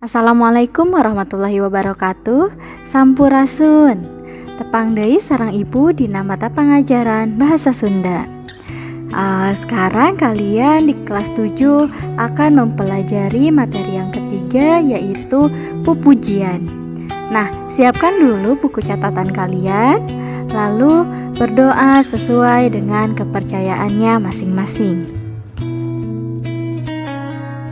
Assalamualaikum warahmatullahi wabarakatuh. Sampurasun. Tepang deui sareng Ibu dina mata pangajaran Bahasa Sunda. Sekarang kalian di kelas 7 akan mempelajari materi yang ketiga, yaitu pupujian. Nah, siapkan dulu buku catatan kalian, lalu berdoa sesuai dengan kepercayaannya masing-masing.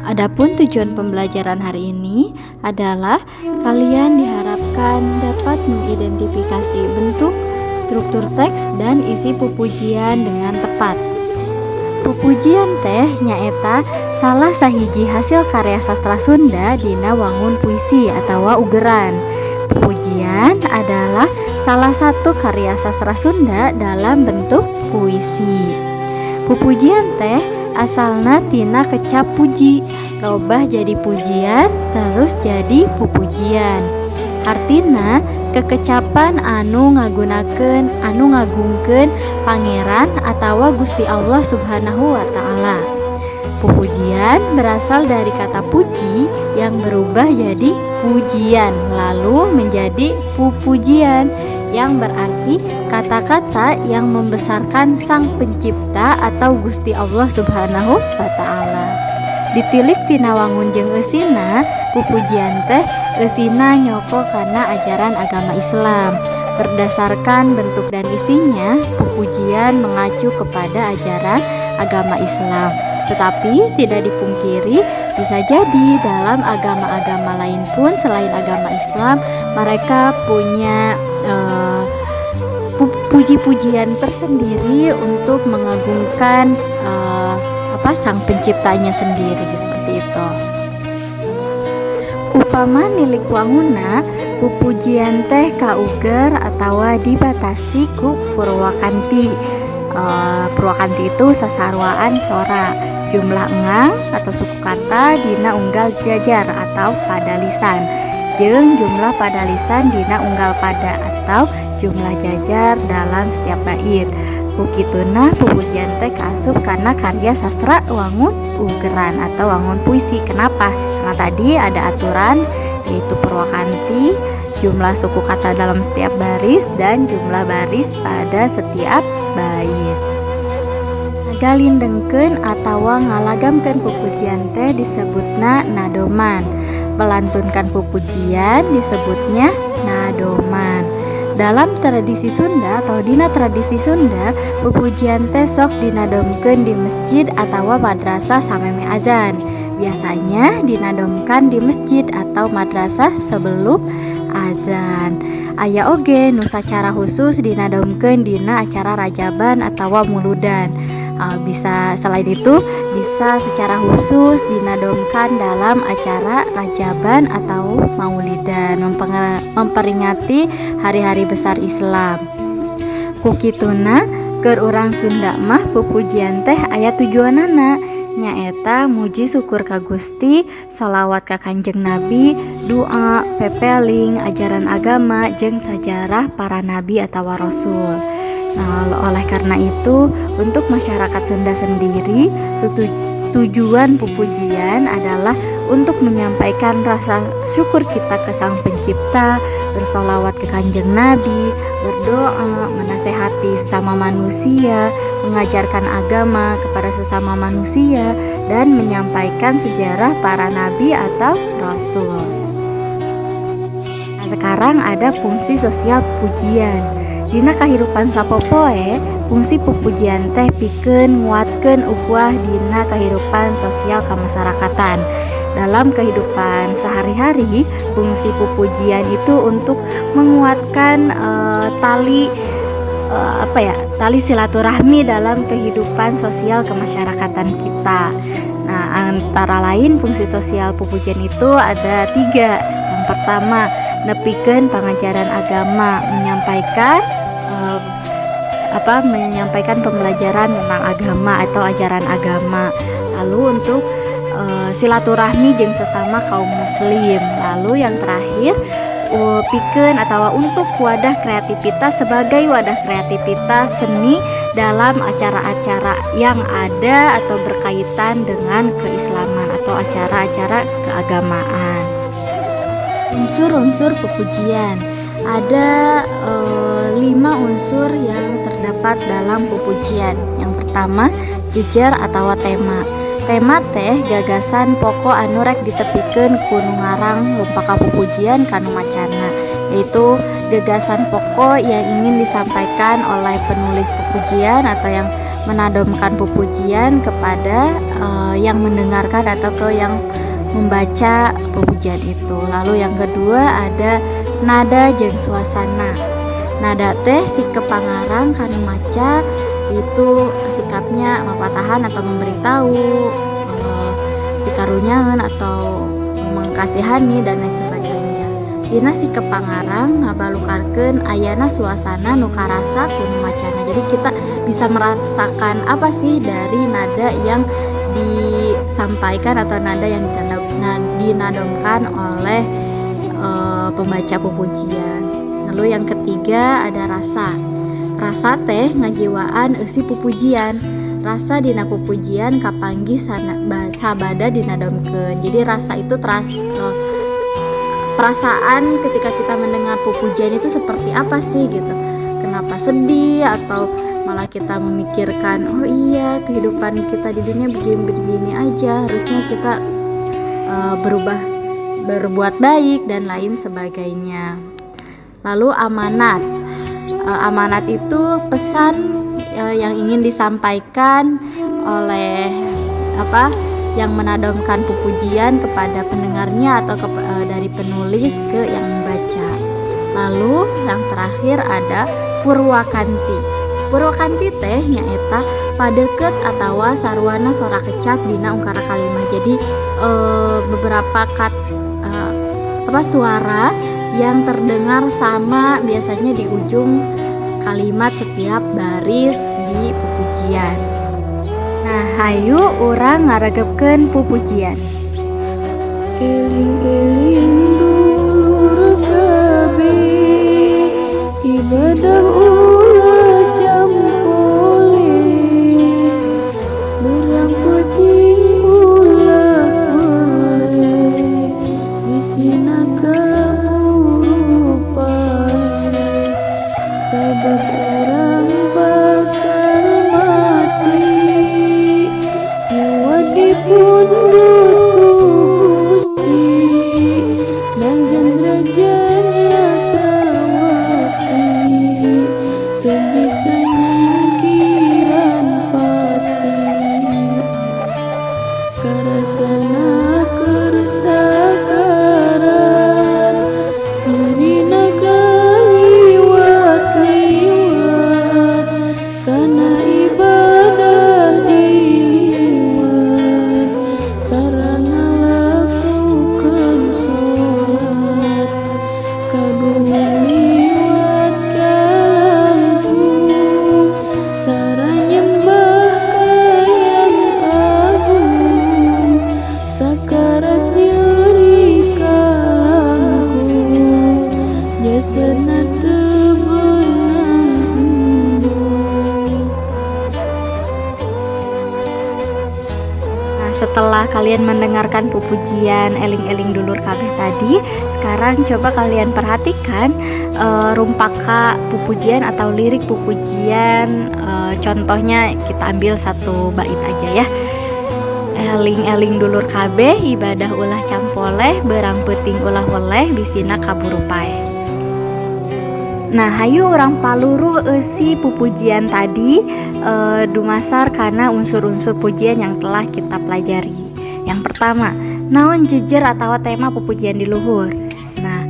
Adapun tujuan pembelajaran hari ini adalah kalian diharapkan dapat mengidentifikasi bentuk, struktur teks, dan isi pupujian dengan tepat. Pupujian teh nyaeta salah sahiji hasil karya sastra Sunda dina wangun puisi atau ugeran. Pupujian adalah salah satu karya sastra Sunda dalam bentuk puisi. Pupujian teh asalna tina kecap puji, robah jadi pujian, terus jadi pupujian. Artina kekecapan anu ngagunakeun, anu ngagungkeun Pangeran atawa Gusti Allah Subhanahu wa Ta'ala. Pupujian berasal dari kata puji yang berubah jadi pujian, lalu menjadi pupujian, yang berarti kata-kata yang membesarkan Sang Pencipta atau Gusti Allah Subhanahu wa Ta'ala. Ditilik tina wangun jeung eusina, pupujian teh eusina nyoko kana ajaran agama Islam. Berdasarkan bentuk dan isinya, pupujian mengacu kepada ajaran agama Islam. Tetapi tidak dipungkiri, bisa jadi dalam agama-agama lain pun selain agama Islam mereka punya puji-pujian tersendiri untuk mengagungkan apa, sang penciptanya sendiri seperti itu. Upama nilik wangunna, pupujian teh kauger atawa dibatasi ku purwakanti. Purwakanti itu sasaruaan sora, jumlah engang atau suku kata dina unggal jajar atau padalisan, jeung jumlah padalisan dina unggal pada atau jumlah jajar dalam setiap bait. Ku kituna pupujian teh kaasup kana karya sastra wangun ugeran atau wangun puisi. Kenapa? Karena tadi ada aturan, yaitu purwakanti, jumlah suku kata dalam setiap baris, dan jumlah baris pada setiap bait. Galindengkeun atawa ngalagamkeun pupujian teh disebutna nadoman. Melantunkan pupujian disebutnya nadoman. Dalam tradisi Sunda atau dina tradisi Sunda, pupujian teh sok dinadomkeun di masjid atau madrasah samemeh azan. Biasanya dinadomkan di masjid atau madrasah sebelum azan. Aya oge nu sacara khusus dinadomkeun dina acara rajaban atau muludan. Bisa selain itu bisa secara khusus dinadomkan dalam acara rajaban atau maulidan, memperingati hari-hari besar Islam. Ku kituna, keur urang Sunda mah pupujian teh aya tujuanana, nyaeta muji syukur ka Gusti, sholawat ka Kanjeng Nabi, doa, pepeling, ajaran agama, jeung sajarah para nabi atau rasul. Nah, oleh karena itu, untuk masyarakat Sunda sendiri, tujuan pupujian adalah untuk menyampaikan rasa syukur kita ke Sang Pencipta, bersolawat ke Kanjeng Nabi, berdoa, menasehati sesama manusia, mengajarkan agama kepada sesama manusia, dan menyampaikan sejarah para nabi atau rasul. Nah, sekarang ada fungsi sosial pujian. Dina kahirupan sapopoe, fungsi pupujian teh pikeun nguatkeun ukhuwah dina kahirupan sosial kemasyarakatan. Dalam kehidupan sehari-hari, fungsi pupujian itu untuk menguatkan tali apa ya, tali silaturahmi dalam kehidupan sosial kemasyarakatan kita. Nah, antara lain fungsi sosial pupujian itu ada tiga. Yang pertama, nepikeun pangajaran agama, menyampaikan apa, menyampaikan pembelajaran tentang agama atau ajaran agama. Lalu untuk silaturahmi jeung sesama kaum muslim. Lalu yang terakhir, pikeun atau untuk wadah kreativitas, sebagai wadah kreativitas seni dalam acara-acara yang ada atau berkaitan dengan keislaman atau acara-acara keagamaan. Unsur-unsur pupujian. Ada 5 unsur yang terdapat dalam pupujian. Yang pertama, jejer atau tema. Tema teh gagasan pokok anu rek ditepikeun ku nu ngarang rumpaka pupujian ka nu macana, yaitu gagasan pokok yang ingin disampaikan oleh penulis pupujian atau yang menadomkan pupujian kepada yang mendengarkan atau ke yang membaca pupujian itu. Lalu yang kedua ada nada jeung suasana. Nada teh sikap pangarang kanu maca itu sikapnya mapatahan atau memberitahu, pikarunyangan atau mengkasihani dan lain sebagainya. Dina sikap pangarang ngabalukarkeun ayana suasana nu karasa ku nu macana. Jadi kita bisa merasakan apa sih dari nada yang disampaikan atau nada yang dinadomkan oleh pembaca pupujian. Lalu yang ketiga ada rasa. Rasa teh ngajiwaan eusi pupujian. Rasa dina pupujian kapanggih sabada dinadomkeun. Jadi rasa itu perasaan ketika kita mendengar pupujian itu seperti apa sih gitu. Kenapa sedih atau malah kita memikirkan, oh iya kehidupan kita di dunia begini-begini aja, harusnya kita berubah, berbuat baik dan lain sebagainya. Lalu amanat. Amanat itu pesan yang ingin disampaikan oleh yang menadomkan pupujian kepada pendengarnya atau dari penulis ke yang membaca. Lalu yang terakhir ada purwakanti. Purwakanti teh nyaeta padeket atawa sarwana sora kecap dina ungkara kalimah. Jadi beberapa suara yang terdengar sama biasanya di ujung kalimat setiap baris di pupujian. Nah, hayu urang ngaregepkeun pupujian. Eling-eling dulur kabeh, ibadah ulah campole, berang peuting ulah weleh, bisina kaburu paeh, sabab urang bakal mati, nyawa dipundhut ku Gusti, danjan raja nyatrawati, teu bisa nyingkiran pati, karasana keur sakarat, nyerina kaliwat-liwat, kana ibadah diliwat, tara ngalakukeun salat, kaguung liwat kalangkung, tara nyembah ka Yang Agung, sakarat nyeri kalangkung, jasana teu beunang embung. Nah, setelah kalian mendengarkan pupujian eling-eling dulur kabeh tadi, sekarang coba kalian perhatikan rumpaka pupujian atau lirik pupujian. Contohnya kita ambil satu bait aja ya. Eling-eling dulur kabeh, ibadah ulah campoleh, berang peuting ulah weleh, bisina kaburu paeh. Nah, hayu urang paluruh eusi pupujian tadi dumasar kana unsur-unsur pujian yang telah kita pelajari. Yang pertama, naon jejer atau tema pupujian di luhur. Nah,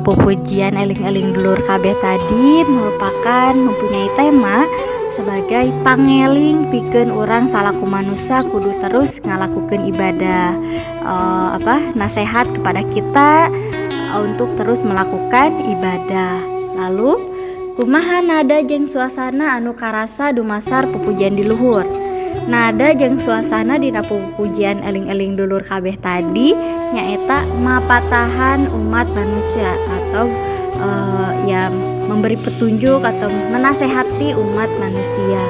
pupujian eling-eling dulur kabeh tadi merupakan mempunyai tema sebagai pangeling pikeun urang salaku manusia kudu terus ngalakukeun ibadah, nasehat kepada kita untuk terus melakukan ibadah. Lalu kumaha nada jeung suasana anu karasa dumasar pupujian di luhur. Nada jeung suasana dina pupujian eling-eling dulur kabeh tadi nyaeta mapatahan umat manusia atau ya memberi petunjuk atau menasehati umat manusia.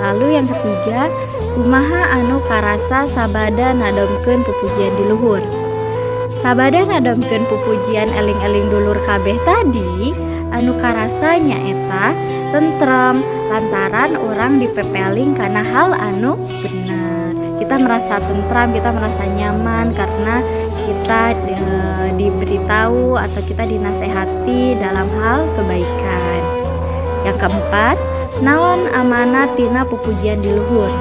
Lalu yang ketiga, kumaha anu karasa sabada nadomkeun pupujian di luhur. Sabada nadamkeun pupujian eling-eling dulur kabeh tadi, anu karasa nyaeta tentrem lantaran urang dipepeling karena hal anu bener. Kita merasa tentram, kita merasa nyaman karena kita diberitahu atau kita dinasehati dalam hal kebaikan. Yang keempat, naon amanat tina pupujian di luhur?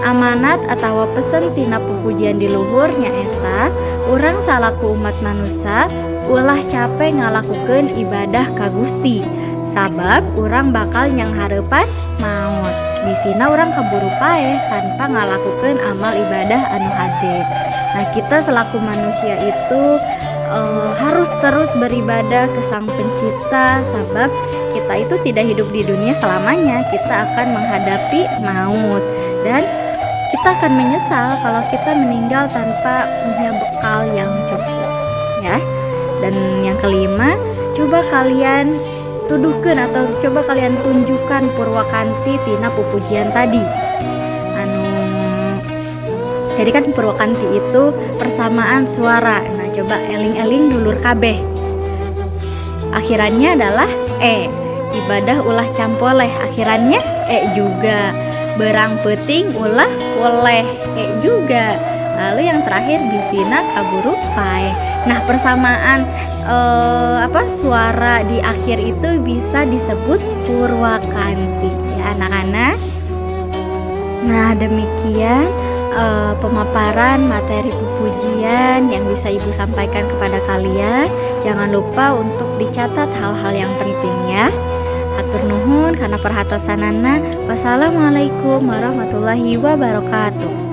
Amanat atau pesen tina pupujian di luhur nyaeta urang salaku umat manusia ulah capek ngalakukeun ibadah ka Gusti, sabab urang bakal nyanghareupan maut. Bisina urang kaburu paeh tanpa ngalakukeun amal ibadah anu hade. Nah, kita selaku manusia itu harus terus beribadah ke Sang Pencipta, sabab kita itu tidak hidup di dunia selamanya. Kita akan menghadapi maut dan kita akan menyesal kalau kita meninggal tanpa punya bekal yang cukup, ya. Dan yang kelima, coba kalian tuduhkan atau coba kalian tunjukkan purwakanti tina pupujian tadi. Anu, jadi kan purwakanti itu persamaan suara. Nah, coba eling-eling dulur kabeh. Akhirannya adalah e. Ibadah ulah campoleh, akhirannya e juga. Berang peuting ulah woleh, e juga. Lalu yang terakhir bisina kaburu paeh. Nah, persamaan suara di akhir itu bisa disebut purwakanti ya anak-anak. Nah, demikian pemaparan materi pupujian yang bisa Ibu sampaikan kepada kalian. Jangan lupa untuk dicatat hal-hal yang penting ya. Hatur nuhun kana perhatosanana. Wassalamualaikum warahmatullahi wabarakatuh.